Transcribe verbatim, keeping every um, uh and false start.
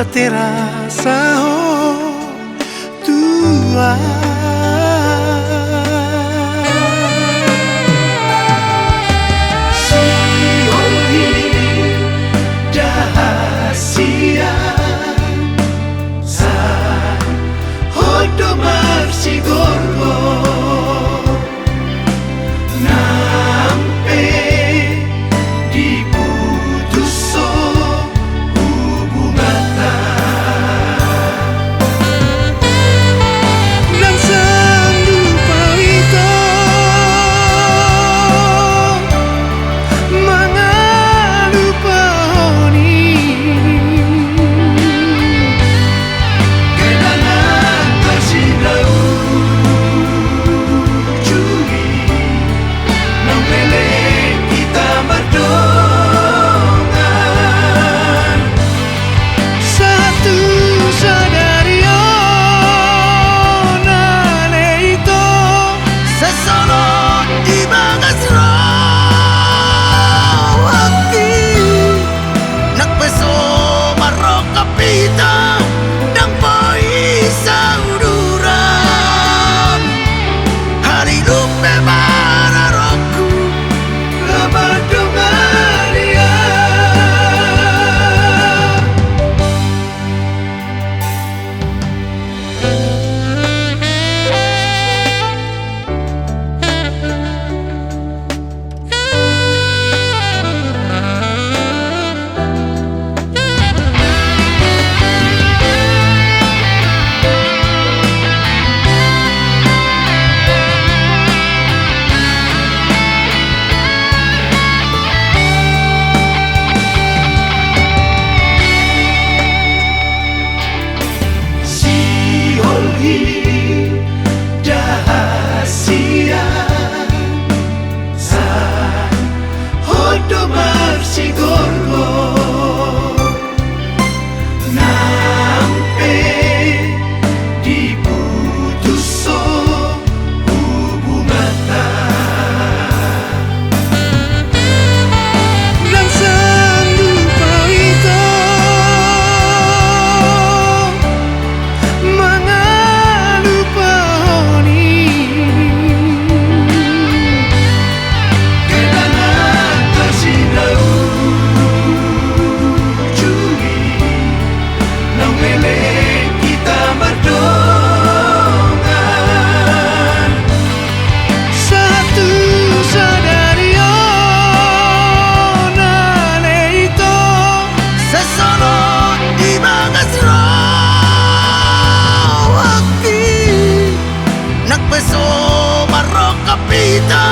Terasa ho Tuhan. Sihol i ndang hasian, sai hot do marsigorgor. Nang pe diputus ho hubunganta, nang sanggup ho ito mangalupahon i. Kedanan na sinaujung i, naung leleng hita mardongan. Sahat tu sadari on ale ito, sai solot di bagas rohangki. Nang pe so marrongkap hita, ndang boi sauduran. Halilupe mararongku, laho mandongani au. Sihol i ndang hasian, sai hot do marsigorgor. Nang pe diputus ho hubunganta, nang sanggup ho ito mangalupahon i. Kedanan na sinaujung i, naung leleng hita mardongan. Sahat tu sadari on ale ito, sai solot di bagas rohangki. Nang pe so marrongkap hita,